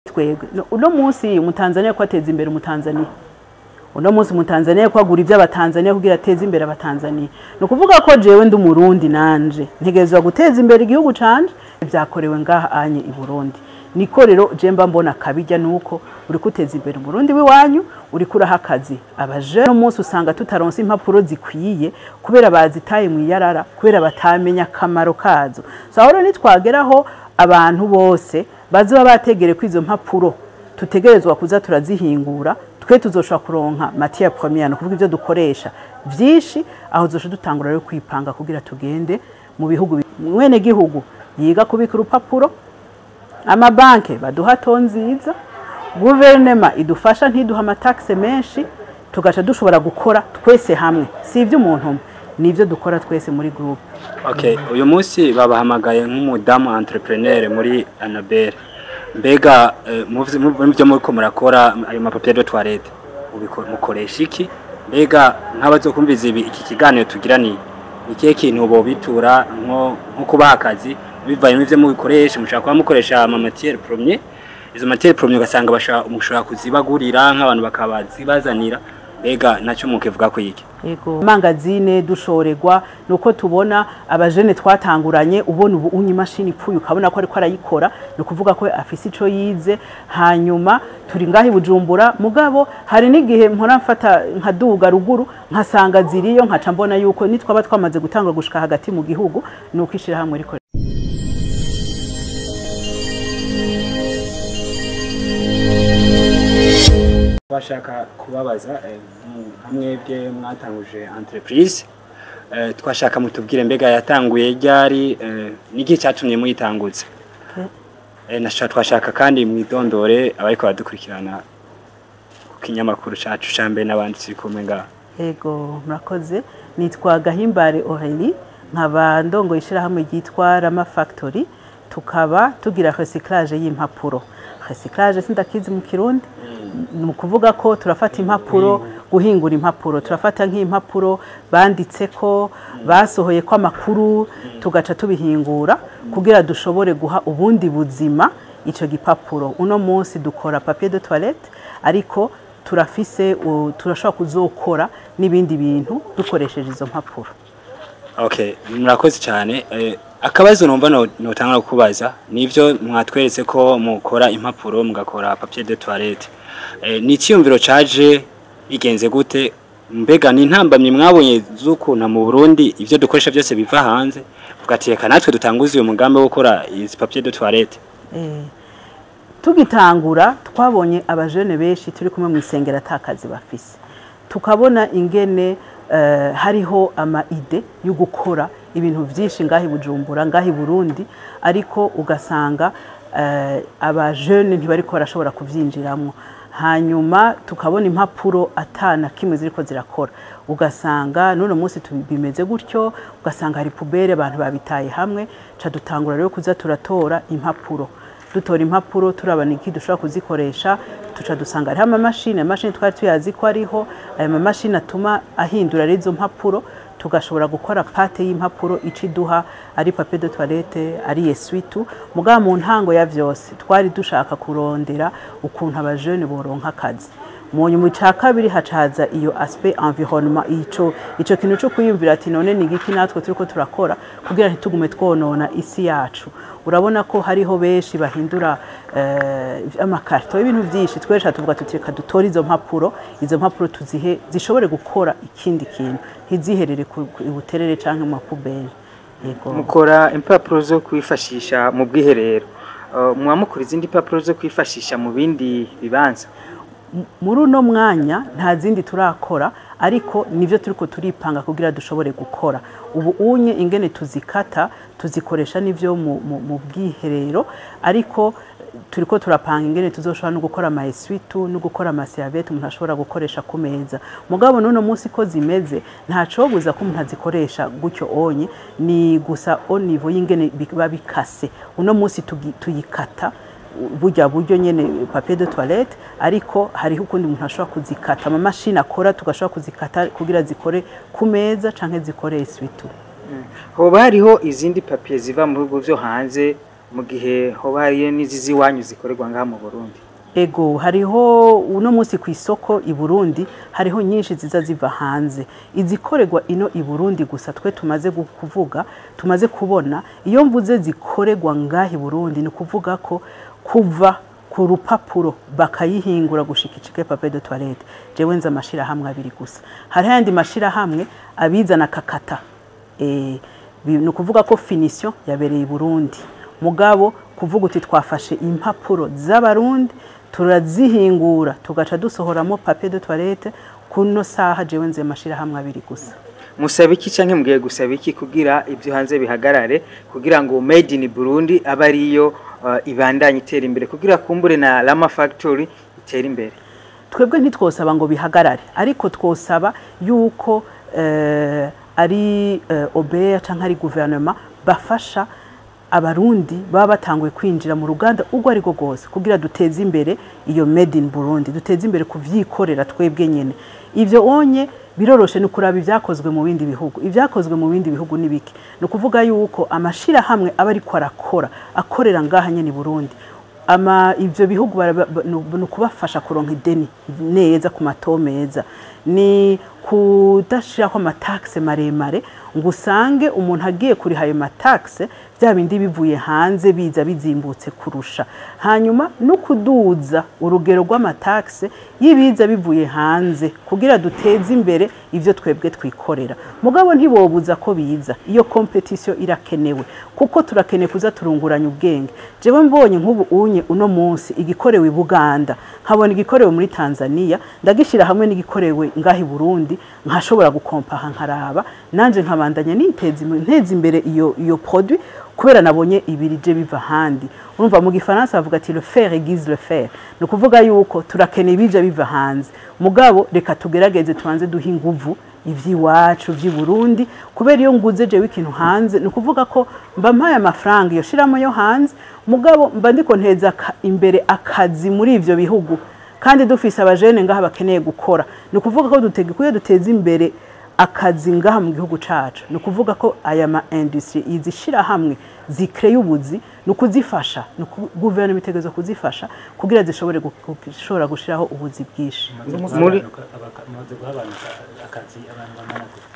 Twebwe uno munsi Umutanzania ko ateza imbere Umutanzania, uno munsi Umutanzania ko agura ivy'Abatanzania kugira ateze imbere Abatanzania. Ni ukuvuga ko jewe ndi Umurundi, nanje ntegerezwa guteza imbere igihugu canje. Vyakorewe ngaha anye i Burundi, niko rero je mba mbona kabijya, nuko uri kuteza imbere Umurundi w'iwanyu, uri kuraha akazi abaje. No munsi usanga tutaronse impapuro zikwiye kubera bazitaye mu iyarara, kubera batamenya akamaro kazo. So aho rero nitwageraho abantu bose bazoba bategere ko izo mpapuro tutegerezwa kuza turazihingura, twe tuzoshobora kuronka matière première, no kuvuga ivyo dukoresha vyinshi. Aho zosha dutangura rero kwipanga kugira tugende mu bihugu. Mwene gihugu yiga kubika urupapuro, amabanke baduha taux nziza, guverinema idufasha ntiduha ama taxes menshi, tugaca dushobora gukora twese hamwe. Si iby'umuntu umwe, ni ibyo dukora twese muri groupe. Okay, uyu munsi babahamagaye nk'umudamu entrepreneur muri Anabel. Mbega mu byo muriko murakora ayo ma papier de toilette, mukoresha iki? Mbega nk'abazokumviza ibi iki kiganiro tugira, ni ikihe kintu bobitura nko kubaha akazi bivanye n'ivyo mubikoresha? Mushaka kuba mukoresha ama matière première, izo matière première ugasanga mushobora kuzibagurira nk'abantu bakabazibazanira. Mbega nacyo mukivuga ko iki? Yego, mangazine dushorerwa nuko tubona abajene twatanguranye, ubona ubu unye imashini ipfuye ukabona ko ariko arayikora, ni ukuvuga ko afise ico yize. Hanyuma turi ngaho i Bujumbura, mugabo hari n'igihe mpora mfata nkaduga ruguru nkasanga ziriyo, nkaca mbona yuko nitwaba twamaze gutangura gushika hagati mu gihugu, nuko ishirahamwe riko Twashaka kubabaza, nka mwebwe mwatanguje entreprise, twashaka mutubwire mbega yatanguye ryari, n'igihe cyatumye muyitanguza? Twashaka kandi mwidondore abariko baradukurikirana ku kinyamakuru cacu ca mbere n'abandi turi kumwe ngaha. Ego, murakoze. Nitwa Gahimbare Aurélie, nkaba ndongo ishirahamwe ryitwa Rama Factory, tukaba tugira recyclage y'impapuro. Recyclage sindakizi mu Kirundi. Ni ukuvuga ko turafata impapuro, guhingura impapuro. Turafata nk'impapuro banditseko, basohoye ko amakuru, tugaca tubihingura kugira dushobore guha ubundi buzima ico gipapuro. Uno munsi dukora papier de toilette, ariko turafise turashobora kuzokora n'ibindi bintu dukoresheje izo mpapuro. Okay, murakoze cyane. Akabazo numva notangura kubaza, nivyo mwatweretse ko mukora impapuro, mugakora papier de toilette. Ni icyumviro caje bigenze gute? Mbega ni intambamyi mwabonye z'ukuntu mu Burundi ivyo dukoresha byose biva hanze, ugateka natwe dutanguze uyu mugambi wo gukora izi papier de toilette? Tugitangura twabonye abajene benshi turi kumwe mu isengero atakazi bafise, tukabona ingene hariho ama idées yo gukora ibintu vyinshi ngahi Bujumbura, ngahi Burundi, ariko ugasanga abajene ntibariko barashobora kuvyinjiramwo. Hanyuma tukabona impapuro atana kimwe ziriko zirakora, ugasanga n'uno munsi bimeze gutyo, ugasanga hari poubelle abantu babitaye hamwe. Ca dutangura rero kuza turatora impapuro, dutora impapuro turabona iki dushobora kuzikoresha. Tuca dusanga hariho amamashini, amamashini twari tuyazi ko ariho, ayo mamashini atuma ahindura rero izo mpapuro, tugashobora gukora pâte y'impapuro ica iduha ari papier de toilette, ari essuie-tout. Mugabo mu ntango ya vyose twari dushaka kurondera ukuntu abajene boronka akazi. Mu nyuma ica kabiri hacaza iyo aspect environnement, ico kintu cyo kwiyumvira ati none ni igiki natwe turiko turakora kugira ntitugume twonona isi yacu? Urabona ko hariho benshi bahindura amakarito, ibintu byinshi. Twesha tuvuga tuti reka dutore izo mpapuro, izo mpapuro tuzihe zishobore gukora ikindi kintu, ntiziherere ku buterere canke mu ma poubelles. Yego. Mukora impapuro zo kwifashisha mu bwiherero. Muba mukora izindi mpapuro zo kwifashisha mu bindi bibanza? Muri uno mwanya nta zindi turakora, ariko nivyo turiko turipanga kugira dushobore gukora. Ubu unye ingene tuzikata tuzikoresha nivyo mu bwiherero, ariko turiko turapanga ingene tuzoshobora no gukora ama essuie-tout no gukora ama serviette umuntu ashobora gukoresha ku meza. Mugabo n'uno munsi ko zimeze, ntacobuza ko umuntu azikoresha gutyo onye, ni gusa au niveau y'ingene biba bikase. Uno munsi tuyikata burya buryo nyene papier de toilette, ariko hariho ukundi umuntu ashobora kuzikata, amamashini akora tugashobora kuzikata kugira zikore ku meza canke zikore essuie-tout. Hoba hariho izindi papier ziva mu bihugu vyo hanze? Mu gihe hoba hariyo n'izizi iwanyu zikorerwa ngaha mu Burundi? Ego, hariho uno munsi ku isoko i Burundi hariho nyinshi ziza ziva hanze. Izikorerwa ino i Burundi gusa twe tumaze kuvuga, tumaze kubona, iyo mvuze zikorerwa ngaha i Burundi ni kuvuga ko kuva ku rupapuro bakayihingura gushika icike papier de toilette, jewe nzi amashirahamwe abiri gusa. Hariho ayandi mashirahamwe abizana kakata, ni ukuvuga ko finition yabereye i Burundi, mugabo kuvuga uti twafashe impapuro z'Abarundi turazihingura tugaca dusohoramo papier de toilette, kuno saha jewe nzi amashirahamwe abiri gusa. Musaba iki canke mugiye gusaba iki kugira ibyo hanze bihagarare, kugira ngo made in Burundi abe ariyo ibandanye itera imbere, kugira kumbure na Lama Factory itere imbere? Twebwe ntitwosaba ngo bihagarare, ariko twosaba yuko ari OBR canke ari gouvernement bafasha Abarundi baba batanguye kwinjira mu ruganda urwo ari rwo rwose, kugira duteze imbere iyo made in Burundi, duteze imbere kuvyikorera twebwe nyene. Ivyo onye biroroshe, ni kuraba ibyakozwe mu bindi bihugu. Ibyakozwe mu bindi bihugu ni biki? Ni ukuvuga yuko amashirahamwe aba ariko arakora akorera ngaha nyene i Burundi, ama ivyo bihugu ni ukubafasha kuronka ideni neza ku ma taux meza, ni kudashiraho ama taxes maremare ngo usange umuntu agiye kuriha ayo ma taxes, bya bindi bivuye hanze biza bizimbutse kurusha. Hanyuma no kuduza urugero rw'ama taxes y'ibiza bivuye hanze kugira duteze imbere ivyo twebwe twikorera. Mugabo ntibobuza ko biza, iyo compétition irakenewe, kuko turakeneye kuza turunguranya ubwenge. Jewe mbonye nk'ubu unye uno munsi igikorewe i Buganda, nkabona igikorewe muri Tanzania, ndagishira hamwe n'igikorewe ngaha i Burundi, nkashobora gukompaha, nkaraba nanje nkabandanya niteza nteza imbere iyo produit, kubera nabonye ibirije biva ahandi. Urumva, mu Gifaransa bavuga ati "Le fer aiguise le fer". Ni ukuvuga yuko turakeneye ibije biva hanze, mugabo reka tugerageze tubanze duhe inguvu ivy'iwacu vy'i Burundi, kubera iyo nguze jewe ikintu hanze, ni ukuvuga ko mba mpaye amafaranga iyo shiramo yo hanze, mugabo mba ndiko nteza imbere akazi muri ivyo bihugu, kandi dufise abajene ngaha bakeneye gukora. Ni ukuvuga ko dutegekuye duteza imbere akazi ngaha mu gihugu cacu. Ni ukuvuga ko aya ma industrie, izi shirahamwe zikreye ubuzi, ni ukuzifasha, ni guverinoma itegerezwa kuzifasha kugira zishobore gushobora gushiraho ubuzi bwinshi. Mumaze guha abantu akazi, abantu bangana gute?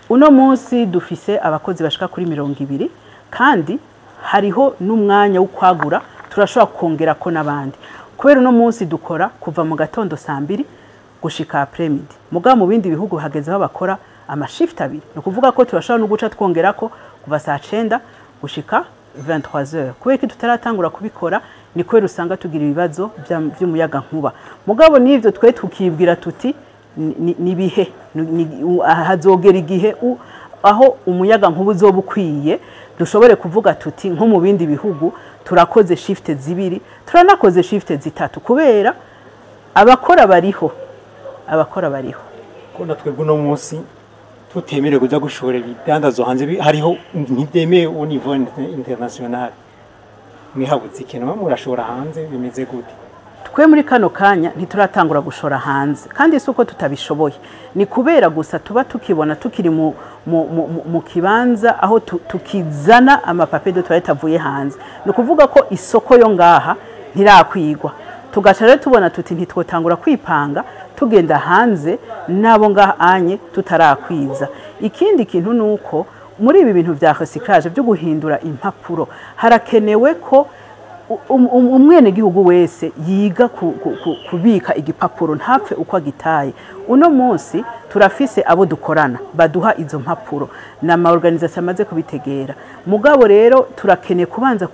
Uno munsi dufise abakozi bashika kuri 20, kandi hariho n'umwanya wo kwagura, turashobora kongera ko n'abandi, kubera uno munsi dukora kuva mu gatondo saa 2 gushika après-midi. Mugabo mu bindi bihugu hageze aho bakora ama shift abiri, ni ukuvuga ko turashobora no guca twongera ko kuva saa 9 gushika 23h. Kubera ko tutaratangura kubikora ni kubera usanga tugira ibibazo vy'umuyaga nkuba. Mugabo n'ivyo twe tukibwira tuti ni bihe hazogera igihe aho umuyaga nkuba uzoba ukwiye, dushobore kuvuga tuti nko mu bindi bihugu turakoze shift zibiri, turanakoze shift zitatu, kubera abakora bariho, abakora bariho. Ko na twebwe uno munsi tutemerewe kuja gushora ibidandazwa hanze, hariho ntibyemewe au niveau international, mwihabuze ikintu murashora hanze, bimeze gute? Twe muri kano kanya ntituratangura gushora hanze, kandi si uko tutabishoboye, ni kubera gusa tuba tukibona tukiri mu kibanza aho tukizana ama papier de toilette avuye hanze. Ni ukuvuga ko isoko yo ngaha ntirakwigwa, tugaca rero tubona tuti ntitwotangura kwipanga tugenda hanze nabo ngaha anye tutarakwiza. Ikindi kintu ni uko muri ibi bintu vya recyclage, byo guhindura impapuro, harakenewe ko umwenegihugu wese yiga kubika igipapuro, ntapfe uko agitaye. Uno munsi turafise abo dukorana baduha izo mpapuro n'ama organisation amaze kubitegera, mugabo rero turakeneye kubanza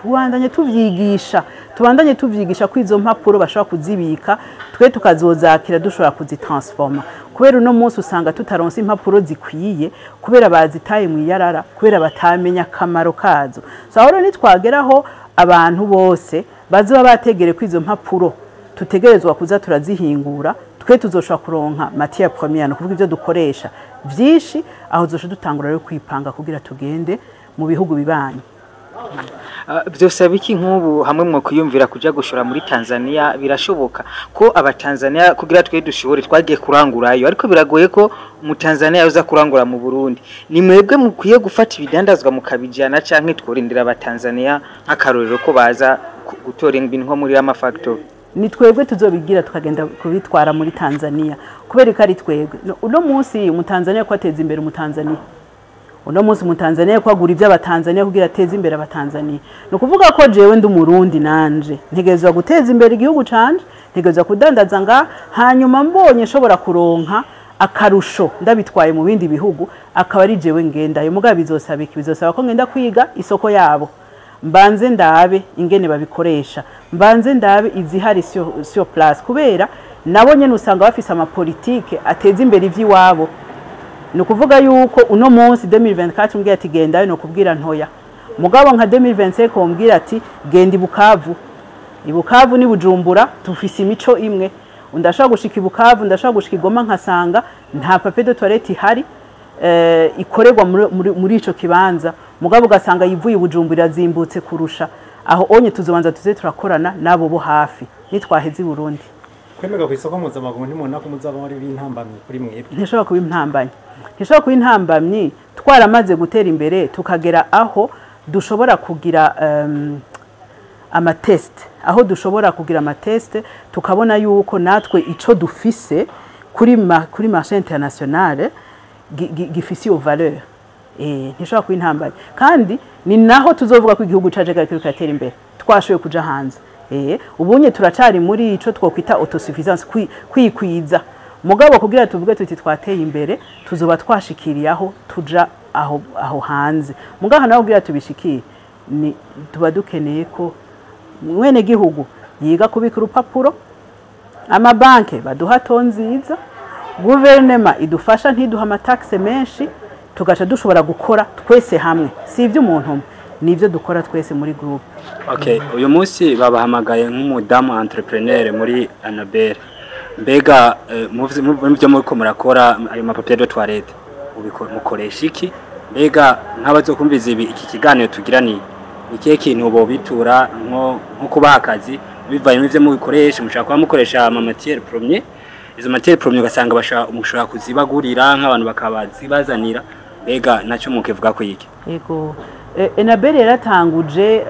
kubandanya tuvyigisha, tubandanye tuvyigisha ko izo mpapuro bashobora kuzibika, twe tukazozakira dushobora kuzitransforma, kubera uno munsi usanga tutaronse impapuro zikwiye kubera bazitaye mu iyarara, kubera batamenya akamaro kazo. So aho rero nitwageraho abantu bose bazoba bategere ko izo mpapuro tutegerezwa kuza turazihingura, twe tuzoshobora kuronka matière première, ni ukuvuga ibyo dukoresha vyinshi, aho tuzoca dutangura rero kwipanga kugira tugende mu bihugu bibanyi. Byosaba iki nk'ubu hamwe mwo kwiyumvira kuja gushora muri Tanzania? Birashoboka ko abatanzania, kugira twe dushobore, twagiye kurangurayo, ariko biragoye ko mu Tanzania yoza kurangura mu Burundi. Ni mwebwe mukwiye gufata ibidandazwa mukabijana, canke tworindira abatanzania nk'akarorero ko baza gutora ibintu nko muri Rama Factory? Ni twebwe tuzobigira, tukagenda kubitwara muri Tanzania. Kubera ko ari twebwe. Uno munsi umutanzania ko ateza imbere umutanzania, uno munsi umutanzania ko agura iby'abatanzania kugira ateze imbere abatanzania. Ni ukuvuga ko jewe ndi umurundi, nanje ntegerezwa guteza imbere igihugu canje, ntegerezwa kudandaza nga, hanyuma mbonye nshobora kuronka akarusho ndabitwaye mu bindi bihugu, akaba ari jewe ngendayo. Mugabo bizosaba iki? Bizosaba ko ngenda kwiga isoko yabo, mbanze ndabe ingene babikoresha, mbanze ndabe izihari sur place, kubera nabo nyene usanga bafise amapolitike ateza imbere ivy'iwabo. Ni ukuvuga yuko uno munsi 2024 umbwira ati gendayo, no kubwira ntoya. Mugabo nka 2025 umbwira ati genda i Bukavu, i Bukavu ni Bujumbura tufise imico imwe, ndashobora gushika i Bukavu, ndashobora gushika i Goma, nkasanga nta papier de toilette ihari ikorerwa muri ico kibanza, mugabo ugasanga yivuye i Bujumbura irazimbutse kurusha aho onye. Tuzobanza tuze turakorana nabo bo hafi nitwaheze i Burundi. Kwemega ku isoko mpuzamakungu, ntimubona ko muzaba ari intambamyi kuri mwebwe? Ntishobora kuba intambamyi, ntishobora kuba intambamyi twaramaze gutera imbere, tukagera aho dushobora kugira amatest, aho dushobora kugira amatest tukabona yuko natwe ico dufise kuri marché international gifise iyo valeur. Ntishobora kuba intambamyi, kandi ni naho tuzovuga ko igihugu caje kiriko kiratera imbere, twashoboye kuja hanze. Ubunye turacari muri ico twokwita autosuffisance, kwikwiza. Mugabo kugira tuvuge tuti twateye imbere, tuzoba twashikiriye aho tuja aho hanze. Mugabo naho kugira tubishikire, ni tuba dukeneye ko mwene gihugu yiga kubika urupapuro, amabanke baduha taux nziza, guverinema idufasha ntiduha amataxe menshi, tugaca dushobora gukora twese hamwe. Si iby'umuntu umwe, ni ibyo dukora twese muri groupe. Okay, uyu munsi babahamagaye nk'umudamu entrepreneur muri Anabel. Mbega muvyo muriko murakora ayo mapapier de toilette, mukoresha iki? Mbega nk'abazokumviza iki kiganiro tugiraniye, ikihe kintu bobitura nko kubaha akazi bivanye n'ivyo mubikoresha? Mushaka kuba mukoresha ama matière première, izo matière première ugasanga mushobora kuzibagurira nk'abantu bakabazibazanira. Mbega naco mukivuga ko iki? Yego. Enabel yaratanguje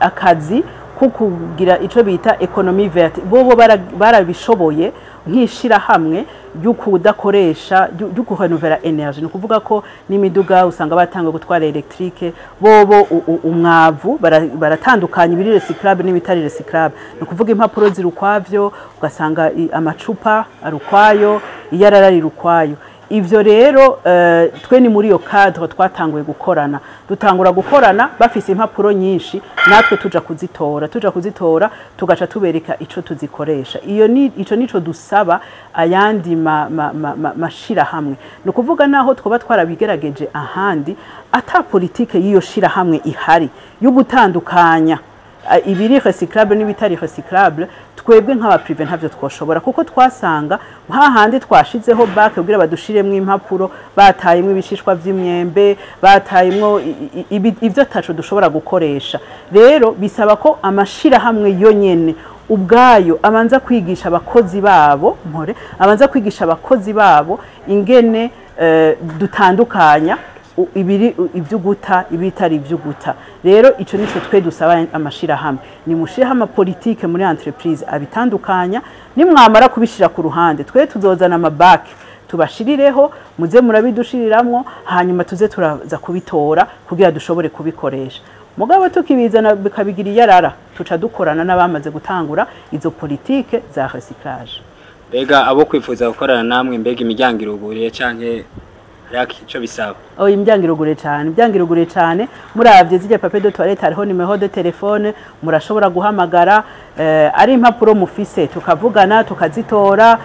akazi ko kugira ico bita économie verte. Bobo barabishoboye nk'ishirahamwe ryo kudakoresha, ryo kurenovera énergie. Ni ukuvuga ko n'imiduga usanga batanga gutwara électrique. Bobo umwavu baratandukanya ibiri recyclable n'ibitari recyclable. Ni ukuvuga impapuro ziri ukwavyo, ugasanga amacupa ari ukwayo, iyarara riri ukwayo. Ivyo rero twe ni muri iyo cadre twatanguye gukorana. Dutangura gukorana bafise impapuro nyinshi, natwe tuja kuzitora, tugaca tubereka ico tuzikoresha. Iyo ni ico nico dusaba ayandi mashirahamwe. Ni ukuvuga naho twoba twarabigerageje ahandi, ata politike y'iyo shirahamwe ihari yo gutandukanya ibiri recyclable n'ibitari recyclable, twebwe nk'aba privé ntavyo twoshobora, kuko twasanga hahandi twashizeho bac kugira badushiremwo impapuro, batayemwo ibishishwa vy'imyembe, batayemwo ivyo taco dushobora gukoresha. Rero bisaba ko amashirahamwe yo nyene ubwayo abanza kwigisha abakozi babo, mpore abanza kwigisha abakozi babo ingene dutandukanya ibiri ivy'uguta, ibitari ivy'uguta. Rero ico nico twe dusaba amashirahamwe: ni mushireho amapolitike muri entreprise abitandukanya. Nimwamara kubishira ku ruhande, twe tuzozana amabac tubashirireho, muze murabidushiriramwo, hanyuma tuze turaza kubitora kugira dushobore kubikoresha. Mugabo tukibizana bikabigira iyarara, tuca dukorana n'abamaze gutangura izo politike za recyclage. Mbega abo kwifuza gukorana namwe, mbega imiryango iruguruye canke hariho ico bisaba? Oh, imiryango iruguruye cyane, imiryango iruguruye cyane. Muravye zirya papier de toilette, hariho numéro de téléphone, murashobora guhamagara. Ari impapuro mufise, tukavugana tukazitora.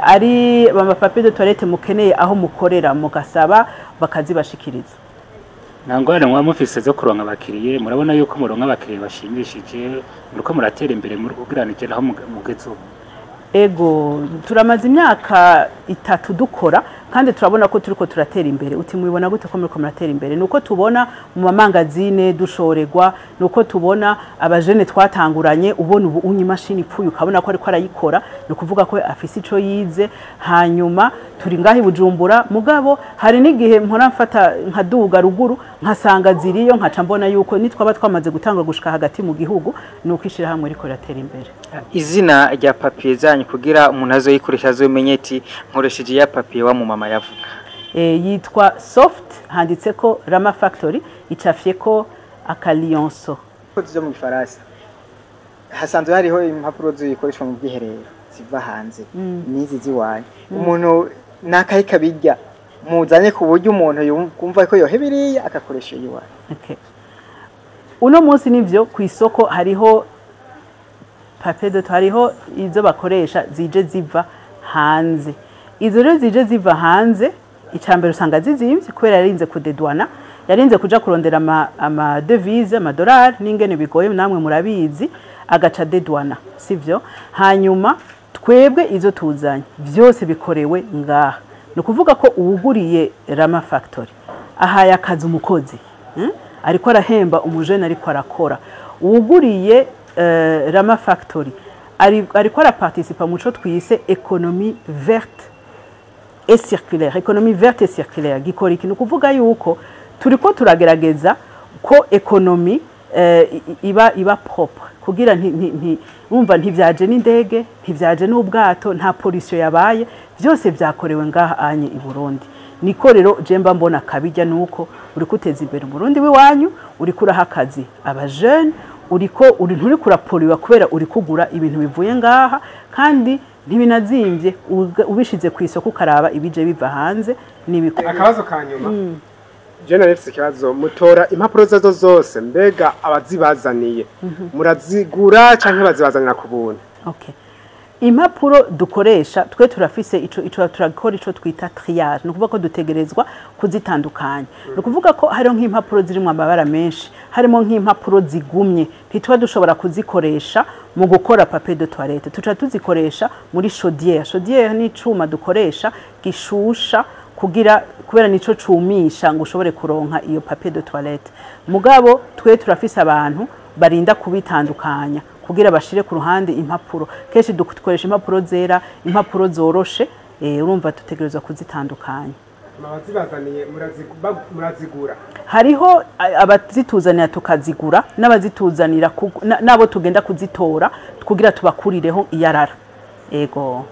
Ari ama papier de toilette mukeneye aho mukorera, mugasaba bakazibashikiriza. Nta ngorane muba mufise zo kuronka abakiriye? Murabona yuko muronka abakiriye bashimishije? Muriko muratera imbere muri ugereranije naho mugeze ubu? Ego, turamaze imyaka 3 dukora. Kandi turabona ko turiko turatera imbere. Uti mubibona gute ko muriko muratera imbere? Nuko tubona mu mamangazine dushorerwa, nuko tubona abajene twatanguranye, ubona ubu unye imashini ipfuye ukabona ko ariko arayikora, ni ukuvuga ko afise ico yize. Hanyuma turi ngaho i Bujumbura, mugabo hari n'igihe mpora mfata nkaduga ruguru nkasanga ziriyo, nkaca mbona yuko nitwaba twamaze gutanga gushika hagati mu gihugu, nuko ishirahamwe riko riratera imbere. Izina rya papier zanyu kugira umuntu azoyikoresha azomenye ati nkoresheje ya papier wa mu mama yavuga. Yitwa Soft, handitseko Rama Factory, icafyeko akalionso. Zo mu Gifaransa hasanzwe hariho impapuro zikoreshwa mu bwiherero ziva hanze n'izi ziwanyu. Umuntu nakahe kabirya muzanye ku buryo umuntu yumva ko yohe biriya agakoresha iwanyu? Okay. Uno munsi nivyo ku isoko hariho papier de, hariho izo bakoresha zije ziva hanze. Izo rero zije ziva hanze, icambere usanga zizimvye kubera yarinze kudedwana, yarinze kuja kurondera ama devise, amadolari, n'ingene bigoye namwe murabizi, agaca dedwana, sivyo? Hanyuma twebwe izo tuzanye vyose bikorewe ngaha. Ni ukuvuga ko uwuguriye Rama Factory ahaye akazi umukozi, Ariko arahemba umujene ariko arakora. Uwuguriye Rama Factory ariko araparticipa mu co twise économie verte et circulaire. Économie verte et circulaire gikora iki? Ni ukuvuga yuko turiko turagerageza ko économie iba propre, kugira nti umva ntivyaje n'indege, ntivyaje n'ubwato, nta pollution yabaye, byose vyakorewe ngaha anye i Burundi. Niko rero je mba mbona kabijya nuko uri kuteza imbere Umurundi wiwanyu, uri kuraha akazi aba jeune, uriko uri nturi kuraporiwa kubera uri kugura ibintu bivuye ngaha kandi ntibinazimvye, ubishize ku isoko ukaraba ibije biva hanze n'ibiko. Akabazo ka nyuma. Je nari mfise ikibazo, mutora impapuro zazo zose, mbega abazibazaniye murazigura canke bazibazanira ku buntu? Okay. Impapuro dukoresha twe turafise ico turakora ico twita triage, ni ukuvuga ko dutegerezwa kuzitandukanya. Ni ukuvuga ko hariho nk'impapuro zirimo amabara menshi, harimo nk'impapuro zigumye, ntituba dushobora kuzikoresha mu gukora papier de toilette, tuca tuzikoresha muri chaudière. Chaudière ni icuma dukoresha gishusha kugira, kubera nico cumisha ngo ushobore kuronka iyo papier de toilette. Mugabo twe turafise abantu barinda kubitandukanya kugira bashire ku ruhande impapuro. Kenshi dukoresha impapuro zera, impapuro zoroshe, urumva dutegerezwa kuzitandukanya. Abazibazaniye murazigura? Hariho abazituzanira tukazigura, n'abazituzanira nabo tugenda kuzitora kugira tubakurireho iyarara. Ego.